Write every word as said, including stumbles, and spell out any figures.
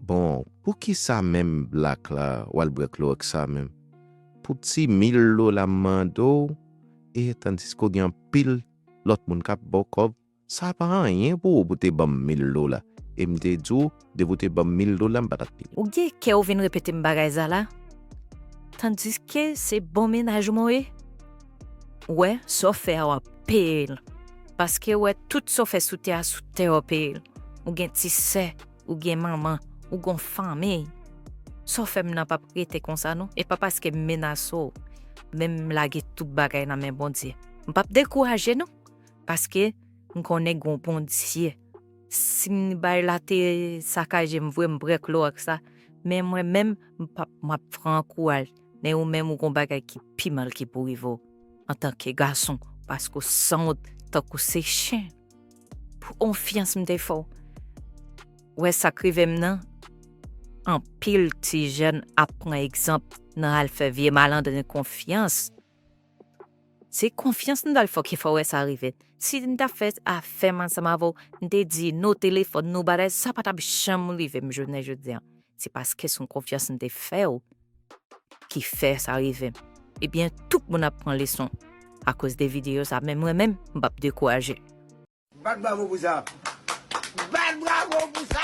Bon, poukisa menm Black la, w al brèk lò ak sa menm? Pou ti mil dola m mande w, e tandiske w gen anpil lòt moun k ap ba w kòb, sa pa anyen pou ou pou te ban m mil dola. E m te di w, depi w te ban m mil dola, m pa t ap peye. Ou gen kè ou vin repete m bagay sa la? Tandiske se bon mennaj ou mwen ye? Ou wè, sa w fè a, w ap peye l. Paske w wè, tout sa w fè sou tè a, sou tè a w peye l. Ou gen ti sè, ou gen manman, ou gen fanmi. Sa w fè m nan p ap rete konsa non. E pa paske m menase w, men m lage tout bagay nan men Bondye. M p ap dekouraje non, paske m konnen gen yon Bondye. Si m bay la te sakaje m vre, m brèk lò ak sa, men mwen menm, m p ap, m ap pran kouraj. Men ou menm, ou gon bagay ki pi mal ki pou rive w antanke gason, paske w sanwont tankou se chen. Pou konfyans m te fè w. Wè sa k rive m nan, anpil ti jèn ap pran egzanp nan al fè vye malandren konfyans. Se konfyans m t al fè w ki fè w wè sa rive. Si m t ap fè afè m ansanm avè w, m te di nou telefòn, nou bagay, sa pa t ap janm rive m jounen jodi a. Se paske se yon konfyans m te fè w ki fè sa rive m. Ebyen, tout moun ap pran leson akoz de videyo sa, men mwen menm, m p ap dekouraje. Bat bravo pou sa. Bat bravo pou sa.